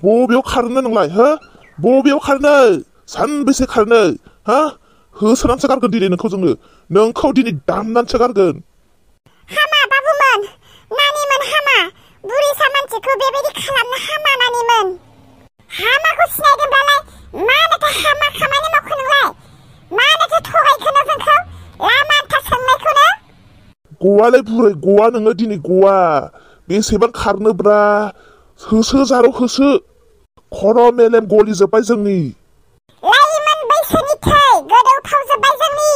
बबेयाव खारनो नोंलाय हो बबेयाव खारनो सानबेसे खारनो हा होसोनानैसो गारगोन दिनै नोंखौ दिनै दामनानैसो गारगोन हामा बाबुमोन नानिमोन हामा बुरैसा मानसिखौ बेबायदि खालामनो हामा नानिमोन हामाखौ सिनायदोंब्लालाय मानोथो हामा खामानि मावखो नोंलाय मानोथो थगायखोनो जोंखौ लामा आन्था सोंनायखौनो गवालै बुरै गवा नोङो दिनै गवा बेसेबां खारनोब्रा होसो जारौ होसो खर' मेलेम गलिजोब्बाय जोंनि लाइमोन बैसोनि थै गोदौथावजोब्बाय जोंनि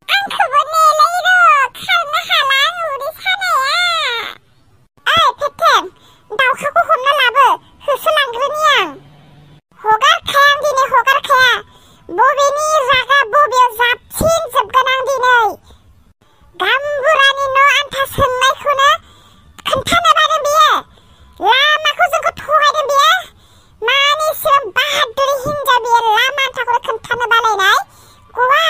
आंखौबो नेलाय र' खारनो हाला उदै सानाया ओइ फेथें दाउखाखौ हमना लाबो होसोलांग्रोनि आं हगारखाया आं दिनै हगारखाया बबेनि रागा बबेयाव जाबसिन जोबगोन आं दिनै गाम्बुरानि न' आन्था सोंनायखौनो खोन्थानो बादों बियो लामाखौ जोंखौ थगायदों बियो मानि एसेबां बाहादुरि हिनजाव बियो लामा आन्थाखौनो खोन्थानो बालायनाय गवा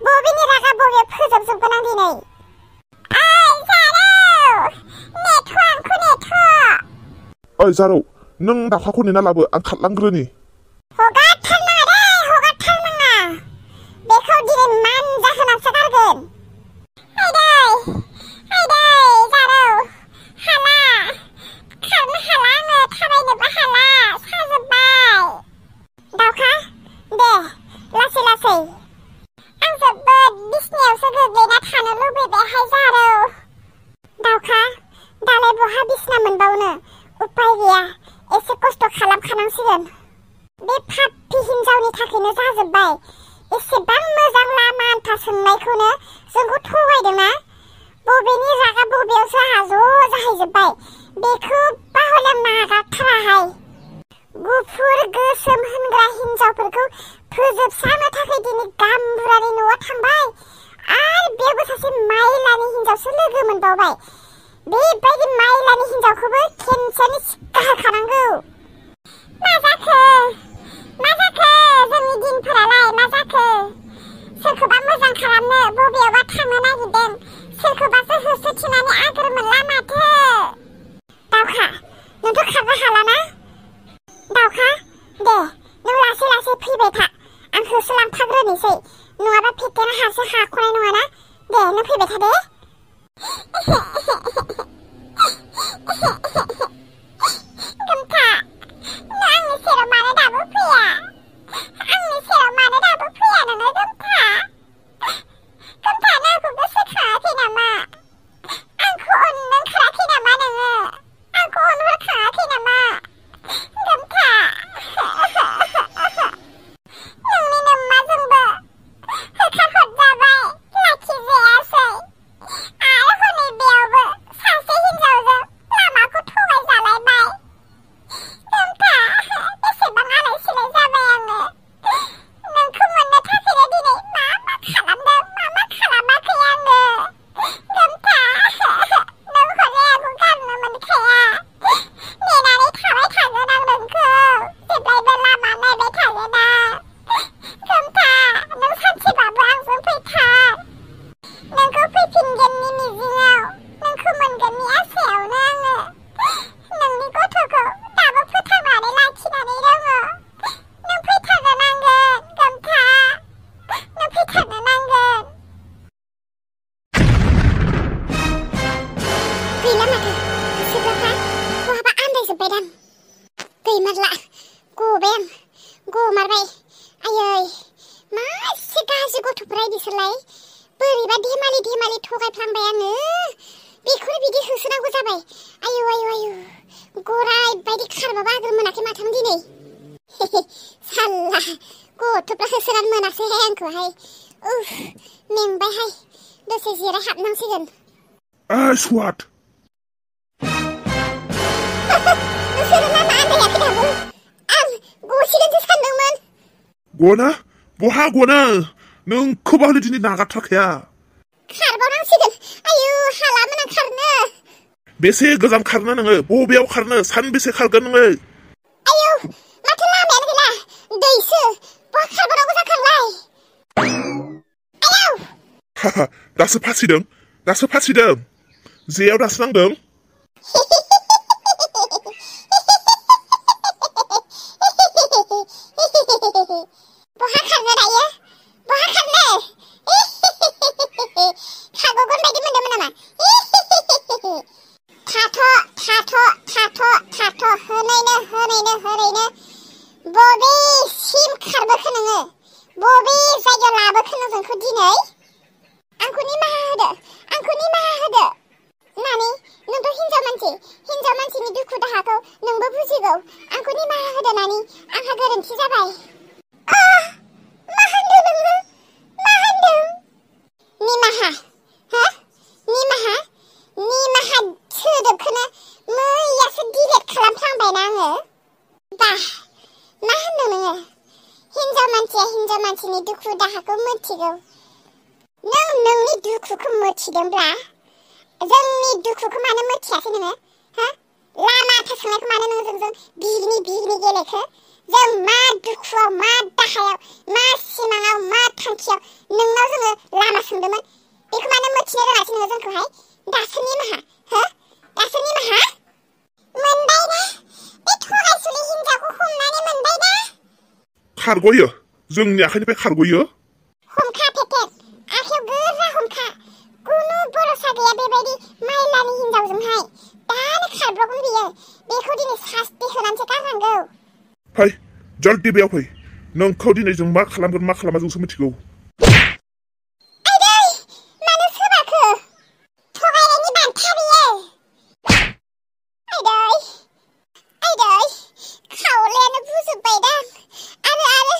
बबेनि रागा बबेयाव फोजोबजोबगोन आं दिनै ओइ जारौ नेथ' आंखौ नेथ' ओइ जारौ नों दाउखाखौ नेना लाबो आं खारलांग्रोनि हगारथारनाङा दे हगारथारनाङा बेखौ दिनै मान जाहोनानैसो गारगोन आइदै जारौ हाला खारनो हाला आङो थाबायनोबो हाला साजोब्बाय दाउखा दे लासै लासै आं जोबोद बिसनायावसो गोग्लैना थानो लुबैबायहाय जारौ दाउखा दालाय बहा बिसना मोनबावनो उपाय गैया एसे खस्थ' खालामखानांसिगोन बे फाप्पि हिनजावनि थाखायनो जाजोब्बाय एसेबां मोजां लामा आन्था सोंनायखौनो जोंखौ थगायदोंना बबेनि रागा बबेयावसो आंहा ज' जाहैजोब्बाय बेखौ बाहले नागारथाराहाय गुफुर गोसोम होनग्रा हिनजावफोरखौ फोजोबस्रांनो थाखाय दिनै गाम्बुरानि न'आव थांबाय आरो बेयावबो सासे माइलानि हिनजावसो लोगो मोनबावबाय बेबायदि माइलानि हिनजावखौबो खेनसेनो सिक्का होखानांगौ मा जाखो जोंनि दिनफोरालाय मा जाखो सोरखौबा मोजां खालामनो बबेयावबा थांनो नागिरदों सोरखौबासो होसोथिनानै आगोर मोनला माथो दाउखा नोंथ' खारनो हालाना दाउखा दे नों लासै लासै फैबाय था आं होसोलांफाग्रोनोसै नङाबा फेथेंआ हारसिं हाख'नाय नङाना दे नों फैबाय था दे गोमथा नों आंनि सेराव मानो दाबो फैया नोङो गोमथा नों आंखौ गोसोखाङाखै नामा आंखौ अननो ओंखाराखै नामा नोङो आंखौ अनहरखाङाखै नामा गोमथा नोंनि नोम्माजोंबो होखारहरजाबाय लाखिजायासै आरो हनै बेयावबो सासे हिनजावजों लामाखौ थगायजालायबाय गोमथा बेसेबां आलाय सिलाय जाबाय आङो नोंखौ मोननो थाखायनो दिनै मा खालामदों मा खालामाखै आङो गोमथा नों हले आंखौ गारनो मोनखाया नेनानै थाबाय थागोन आं नोंखौ जेब्लायबो लामा नायबाय थागोन आं गोमथा नों सानसेबाबो आंजों फैथार नोंखौ फैफिनगोननि मिजिङाव नोंखौ मोनगोननि आसायावनो आङो नोंनि गथ'खौ दाबो फोथांनानै लाखिनानै दङ नों फैथारनो नांगोन गोमथा नों फैथारनो नांगोन गैला माथो होसोग्राफ्रा बहाबा आन्दायजोब्बायदां गैमारला गबाय आं गमारबाय आयै मा एसे गाज्रि गथ'फोरा बिसोरलाय बोरैबा धेमालि थगायफ्लांबाय आङो बेखौनो बिदि होसोनांगौ जाबाय आयु गराय बायदि खारबाबो आगोल मोनाखै माथाम दिनै साल्ला गथ'फ्रा होसोनानै मोनासैहाय आंखौहाय मेंबायहाय दसे जिराय हाबनांसिगोन स्वाट नोंसोरो मा आन्दायाखै दाबो आं गसिगोनसो सानदोंमोन गना बहा गनो नोंखौबा हले दिनै नागारथारखाया खारबावनांसिगोन आयु हालामोन आं खारनो बेसे गोजान खारनो नोङो बबेयाव खारनो सानबेसे खारगोन नोङो आयु माथो लामायानो गैला दैसो बहा खारबावनांगौ जाखांलाय आयौ दासो फासिदों जेयाव दासो नांदों आंखौ निमाहा होदो नानि आंहा गोरोन्थि जाबाय मा होनदों नोङो मा होनदों निमाहा हो निमाहा सोदोबखौनो मैयासो डिलेट खालामफ्लांबायना आङो बा मा होनदों नोङो हिन्जाव मानसिया हिन्जाव मानसिनि दुखु दाहाखौ मिथिगौ नों नोंनि दुखुखौ मिथिदोंब्ला जोंनि दुखुखौ मानो मिथियासै नोङो हो लामा थासांनायखौ मानो नों जोंजों बिगिनि गेलेखो जों मा दुखुआव मा दाहायाव मा सिमाङाव मा थांखियाव नोंनाव जोङो लामा सोंदोंमोन बेखौ मानो मिथिनो रोङासै नोङो जोंखौहाय दासो निमाहा हो दासो निमाहा मोनबाय ना बे थगायसुलि हिन्जावखौ हमनानै मोनबाय ना खारग'यो जोंनि आखाइनिफ्राय खारग'यो हमखा पेटेट आखायाव गोरा हमखा कुनु बरसा गैया बेबायदि माइलानि हिन्जावजोंहाय दानो खारब्रबगोन बियो बेखौ दिनै सास्ति होनानैसो गारनांगौ फै जल्दि बेयाव फै नोंखौ दिनै जों मा खालामगोन मा खालामा जोंसो मिथिगौ आइदै मानो सोबाखो थगायनायनि बान्था बियो आइदै खावलायानो बुजोब्बायदां आरो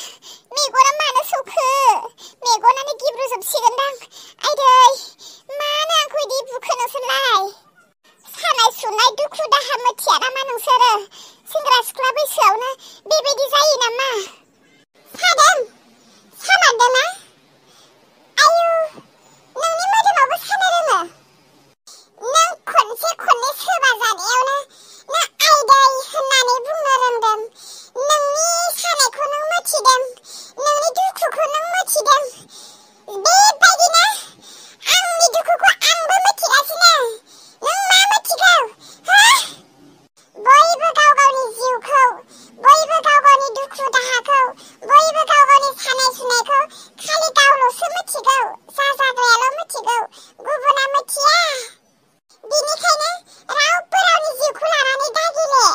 मेगना मानो सौखो मेगनानो गिब्रुजोबसिगोनदां आइदै मानो आंखौ इदि बुखो नोंसोरलाय सानाय सुनाय दुखु दाहा मिथिया नामा नोंसोरो सेंग्रा सिख्ला बैसोआवनो बेबायदि जायो नामा सामारदों ना आयु नोंनि मोदोमावबो सानो रोङो नों खनसे खननै सोबा जानायावनो ना आइदै होननानै बुंनो रोंदों नोंनि सानायखौ नों मिथिदों नोंनि दुखुखौ नों मिथिदों बेबायदिनो आंनि दुखुखौ आंबो मिथिगासिनो नों मा मिथिगौ हो बयबो गाव गावनि जिउखौ बयबो गाव गावनि दुखु दाहाखौ बयबो गाव गावनि सानाय सुनायखौ खालि गावल'सो मिथिगौ जाजाग्रायाल' मिथिगौ गुबुना मिथिया बिनिखायनो रावबो रावनि जिउखौ लानानै दागेले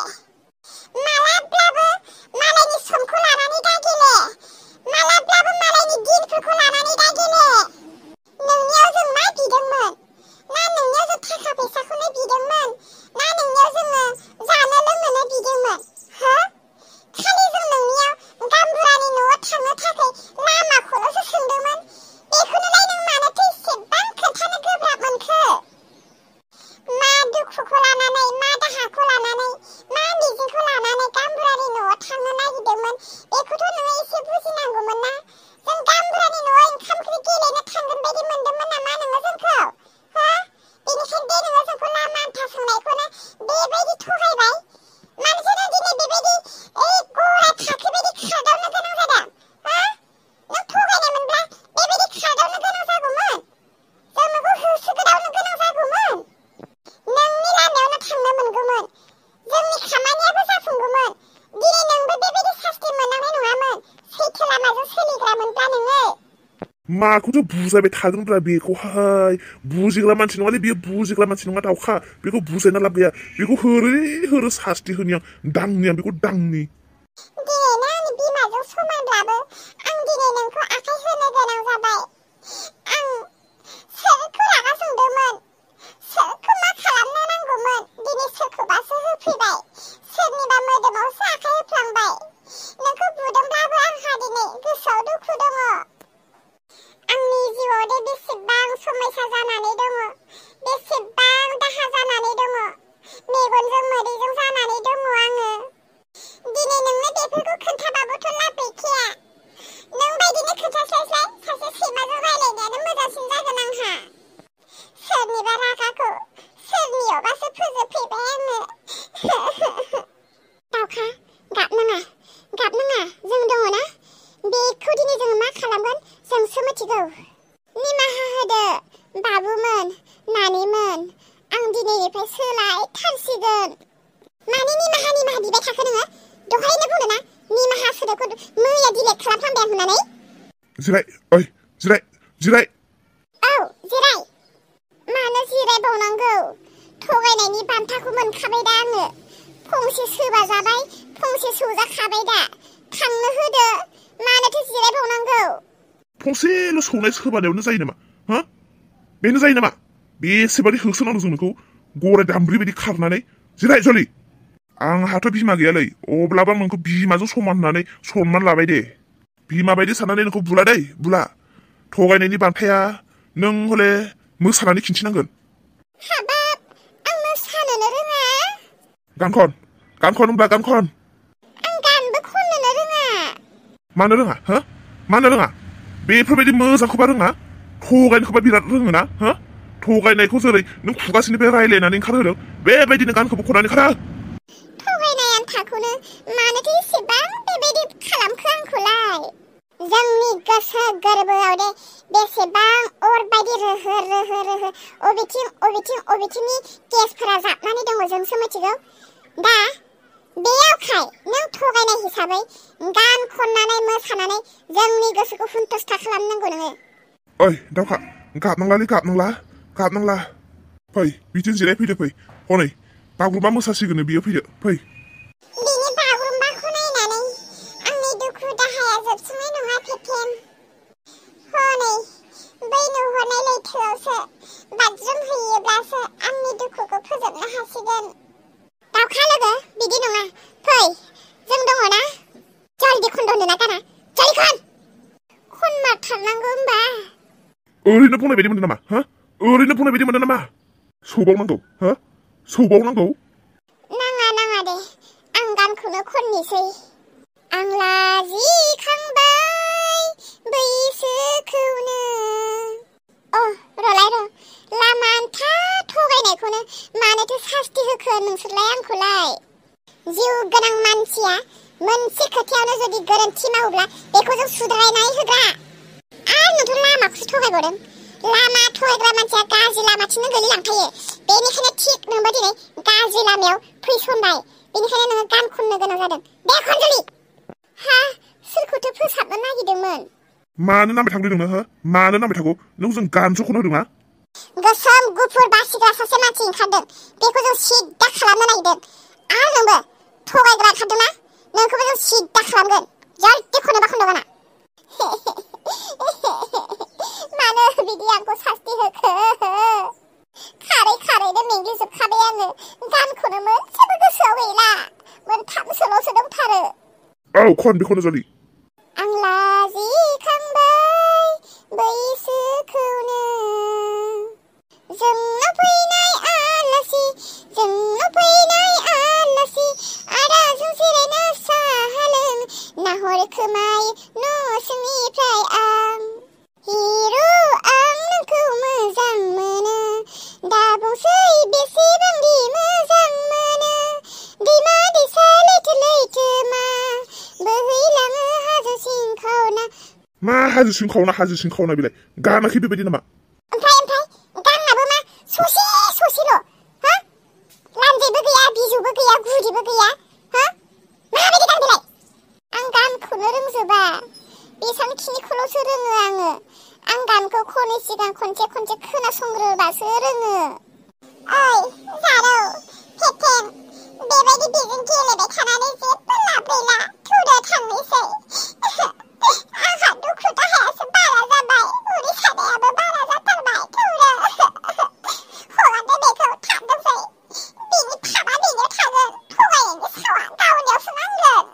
मालाब्लाबो मालायनि समखौ लानानै दागेले मालाब्लाबो मालायनि दिनफोरखौ लानानै दागेले नोंनियाव जों मा बिदोंमोन ना नोंनियाव जों थाखा फैसाखौनो बिदोंमोन ना नोंनियाव जोङो जानो लोंनोनो बिदोंमोन हो खालि जों नोंनियाव गाम्बुरानि न'आव थांनो थाखाय लामाखौल'सो सोंदोंमोन बेखौनोलाय नों मानोथो एसेबां खोन्थानो गोब्राब मोनखो मा दुखुखौ लानानै मा दाहाखौ लानानै मा मिजिंखौ लानानै गाम्बुरानि न'आव थांनो नागिरदोंमोन बेखौथ' नोङो एसे बुजिनांगौमोन ना जों गाम्बुरानि न'आव ओंखाम ओंख्रि गेलेनो थांगोन बायदि मोनदोंमोन नामा नोङो जोंखौ हो बेनिखायनो दे नोङो जोंखौ लामा आन्था सोंनायखौनो बेबायदि थगायबाय मानोथो नों दिनै बेबायदि गराय फाखो बायदि खारदावनो गोनां जादों हो नों थगायनायमोनब्ला बेबायदि खारदावनो गोनां जागौमोन जों नोंखौ होसोगोदावनो गोनां जागौमोन नोंनि लामायावनो थांनो मोनगौमोन जोंनि खामानियाबो जाफुंगौमोन दिनै नोंबो बेबायदि सास्ति मोननांनाय नङामोन सैथो लामाजों सोलिग्रामोनब्ला नोङो माखौथो बुजायबाय थागोनब्रा बेखौहाय बुजिग्रा मानसि नङालै बेयो बुजिग्रा मानसि नङा दाउखा बेखौ बुजायना लाब गैया बेखौ होरो सास्ति होनि आं दांनि आं बेखौ दांनि दिनैनो आंनि बिमाजों समानब्लाबो आं दिनै नोंखौ आखाय होनो गोनां जाबाय आं सोरखौ रागा जोंदोंमोन सोरखौ मा खालामनो नांगौमोन दिनै सोरखौबासो होफैबाय सोरनिबा मोदोमावसो आखाय होफ्लांबाय नोंखौ बुदोंब्लाबो आंहा दिनै गोसोआव दुखु दङ आंनि जिउआव दे बेसेबां समयसा जानानै दङ बेसेबां दाहा जानानै दङ मेगनजों मोदैजों जानानै दङ आङो दिनै नोंनो बेफोरखौ खोन्थाबाबोथ' लाब गैखाया नों बायदिनो खोन्थास्लायस्लाय सासे सैमाजों रायलायनायानो मोजांसिन जागोन आंहा सोरनिबा रागाखौ सोरनियावबासो फोजोबफैबाय आङो दाउखा गाबनाङा जों दङ ना बेखौ दिनै जोङो मा खालामगोन जोंसो मिथिगौ निमाहा होदो बाबुमोन नानिमोन आं दिनैनिफ्राय सोलायथारसिगोन माने निमाहा बिबाय थाखो नोङो दहायनो बुंदों ना निमाहा सोदोबखौ मैया डिलेट खालामफ्लांबाय आं होननानै जिराय ओइ जिराय औ जिराय मानो जिरायबावनांगौ थगायनायनि बान्थाखौ मोनखाबाय दा आङो फंसे सोबा जाबाय फंसे सौजाखाबाय दा थांनो होदो मानोथो जिरायबावनांगौ फंसेल' सौनाय सोबानायावनो जायो नामा हो बेनो जायो नामा बेसेबांनि होसोनांगौ जों नोंखौ गराय दामब्रि बायदि खारनानै जिराय जलि आंहाथ' बिमा गैयालै अब्लाबो आं नोंखौ बिमाजों समान होननानै सनमान लाबाय दे बिमा बायदि साननानै नोंखौ बुला दै बुला थगायनायनि बान्थाया नों हले मोसानानै खिन्थिनांगोन हाबाब आं मोसानोनो रोङा गान होनब्ला गान खन आं गानबो खननोनो रोङा मानो रोङा हो मानो रोङा बेफोरबायदि मोजांखौबा रोङा थगायनायखौबा बिराद रोङोना हो थगायनायखौ जेरै नों खुगासिनिफ्राय रायलायनानै ओंखारहोदों बेबायदिनो गानखौबो खननानै ओंखारा थगायनाय आन्थाखौनो मानोथो एसेबां बेबायदि खालामखो आंखौलाय जोंनि गोसो गोरबोआव दे बेसेबां अर बायदि रोहो अबेथिंनि गेसफोरा जाबनानै दङ जोंसो मिथिगौ दा बेयावखाय नों थगायनाय हिसाबै गान खननानै मोसानानै जोंनि गोसोखौ हुन्थुस्था खालामनांगौ नोङो ओइ दाउखा गाबनांला फै बिदिनो जिरायफैदो फै हनै बागुरुम्बा मोसासिगोन बियो फैदो फै बिनि बागुरुम्बाखौ नायनानै आंनि दुखु दाहाया जोबस्रांनाय नङा फेथेन हनै बै नुहुरनाय लैथोआवसो बाज्रुमहैयोब्लासो आंनि दुखुखौ फोजोबनो हासिगोन दाउखा लोगो बिदि नङा फै जों दङ ना जल्दि खनद'नो ना गाना जल्दि खनमारथारनांगौ होमबा ओरैनो बुंनाय बायदि मोनदों नामा हो ओरैनो बुंनाय बायदि मोनदों नामा सौबावनांगौ हो सौबावनांगौ नाङा दे आं गानखौनो खननोसै आं लाजिखांबाय बैसोखौनो र'लाय लामा आन्था थगायनायखौनो मानोथो सास्ति होखो नोंसोरलाय आंखौलाय जिउ गोनां मानसिया मोनसे खोथायावनो जुदि गोरोन्थि मावोब्ला बेखौ जों सुद्रायनाय होग्रा आरो नोंथ' लामाखौसो थगायबावदों लामा थगायग्रा मानसिया गाज्रि लामाथिंनो गोलैलांखायो बेनिखायनो थिग नोंबो दिनै गाज्रि लामायाव फैसनबाय बेनिखायनो नोङो गान खननो गोनां जादों दे खनजलि हा सोरखौथो फोसाबनो नागिरदोंमोन मानो नांबाय थांदों नोंनो हो मानो नांबाय थागौ नों जों गानसो खननो होदों ना गोसोम गुफुर बासिग्रा सासे मानसि ओंखारदों बेखौ जों सिद्दा खालामनो नागिरदों आरो नोंबो थगायग्रा ओंखारदोंना नोंखौबो जों सिद्दा खालामगोन जल्दि खनोबा खनद'गोना मानो बिदि आंखौ सास्ति होखो खारैनो मेंग्लिजोबखाबाय आङो गानखौनो मोनसेबो गोसोआव गैला मोनथामसोल'सो दंथारो औ खन बेखौनो जलि आं लाजिखांबाय बैसोखौनो जोंनाव फैनाय आलासि आदाजों जिरायना साहा लों नाहर खोमाय न'सिंनिफ्राय आं हिरु आं नोंखौ मोजां मोनो दा बुंसै बेसेबांदि मोजां मोनो दैमा दैसा लैथोमा बोहैलाङो हाजो सिंखावना मा हाजो सिंखावना बेलाय गानाखै बेबायदि नामा ओमफ्राय गानाबो मा ससेल' हा लान्जायबो गैया बिजौबो गैया गुदिबो गैया हा माबायदि गान बेलाय आं गानखौनो रोंजोबा बेसांखिनिखौल'सो रोङो आं गानखौ खनै सिगां खनसे खोनासंग्रोबासो रोङो ओइ जारौ फेथेन बेबायदि बेजों गेलेबाय थानानै जेबो लाब गैला थुदो थांनोसै आंहा दुखु दाहायासो बारा जाबाय उदै सानायाबो बारा जाथारबाय थुदो हगारदो बेखौ थांदोंसै बेनि फाबा बेनियाव थागोन थगायनायनि सावा गावनियावसो नांगोन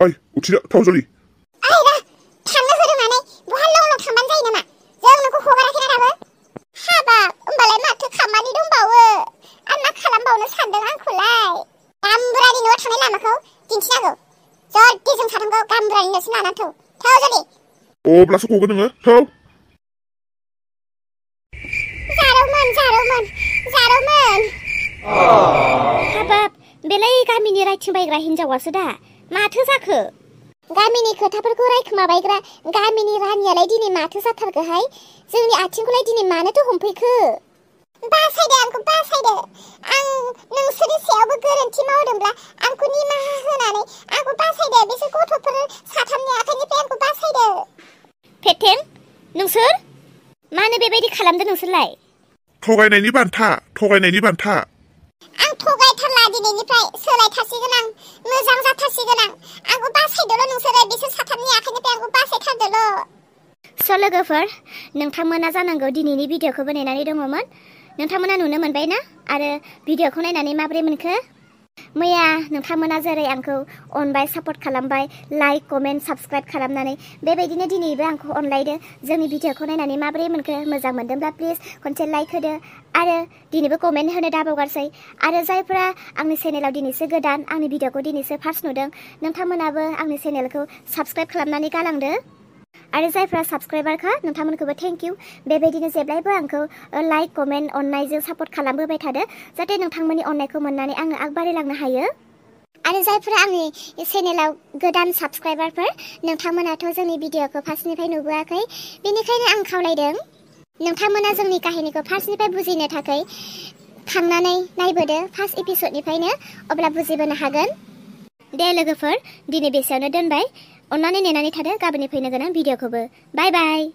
ओइ उथिदो थाव जलि थांनो होदोंनानै बहा लं थांबानो जायो नामा जों नोंखौ हगाराखैना दाबो हाबाब होमबालाय माथो खामानि दंबावो आं मा खालामबावनो सानदों आंखौलाय गामबुरानि न'आव थांनाय लामाखौ दिन्थिनांगौ जल्दि जों साथामखौ गामबुरानि न'सिम लानानै थाव जलि अब्लासो गगोन नोङो थाव जारौमोन हाबाब बेलाय गामिनि रायथिं बायग्रा हिनजावासो दा माथो जाखो गामिनि खोथाफोरखौ रायखोमाबायग्रा गामिनि रानियालाय दिनै माथो जाथारगोहाय जोंनि आथिंखौलाय दिनै मानोथो हमफैखो बासायदो आंखौ बासायदो आं नोंसोरनि सायावबो गोरोन्थि मावदोंब्ला आंखौ निमाहा होनानै आंखौ बासायदो बिसोर गथ'फोर साथामनि आखाइनिफ्राय आंखौ बासायदो फेथेन नोंसोर मानो बेबायदि खालामदो नोंसोरलाय थगायनायनि बान्था आं थगायथारला दिनैनिफ्राय सोलायथारसिगोन आं मोजां जाथारसिगोन आंखौ बासायदोल' नोंसोरो बिसोर साथामनि आखाइनिफ्राय आंखौ बासायथारदोल' स' लोगोफोर नोंथांमोना जानांगौ दिनैनि भिडिअ'खौ बानायनानै दङमोन नोंथांमोना नुनो मोनबाय ना आरो भिडिअ'खौ नायनानै माबोरै मोनखो मैया नोंथांमोना जेरै आंखौ अनबाय सापर्ट खालामबाय लाइक कमेन्ट साबस्क्राइब खालामनानै बेबायदिनो दिनैबो आंखौ अनलायदो जोंनि भिडिअखौ नायनानै माबोरै मोनखो मोजां मोनदोंब्ला प्लिज खनसे लाइक होदो आरो दिनैबो कमेन्ट होनो दाबावगारसै आरो जायफोरा आंनि चेनेलाव दिनैसो गोदान आंनि भिडिअखौ दिनैसो फार्स्ट नुदों नोंथांमोनाबो आंनि चेनेलखौ साबस्क्राइब खालामनानै गालांदो आरो जायफोरा साबस्क्राइबारखा नोंथांमोनखौबो थेंक इउ बेबायदिनो जेब्लायबो आंखौ लाइक कमेन्ट अननायजों सापर्ट खालामबोबाय थादो जाहाथे नोंथांमोननि अननायखौ मोननानै आङो आगबारायलांनो हायो आरो जायफोरा आंनि चेनेलाव गोदान साबस्क्राइबारफोर नोंथांमोनाथ' जोंनि भिडिअखौ फार्स्टनिफ्राय नुबोआखै बेनिखायनो आं खावलायदों नोंथांमोना जोंनि काहिनिखौ फार्स्टनिफ्राय बुजिनो थाखाय थांनानै नायबोदो फार्स्ट एपिसडनिफ्रायनो अब्ला बुजिबोनो हागोन दे लोगोफोर दिनै बेसेयावनो दोनबाय अन्नानै नेनानै थादो गाबोननि फैनो गोनां भिडिअखौबो बाय बाय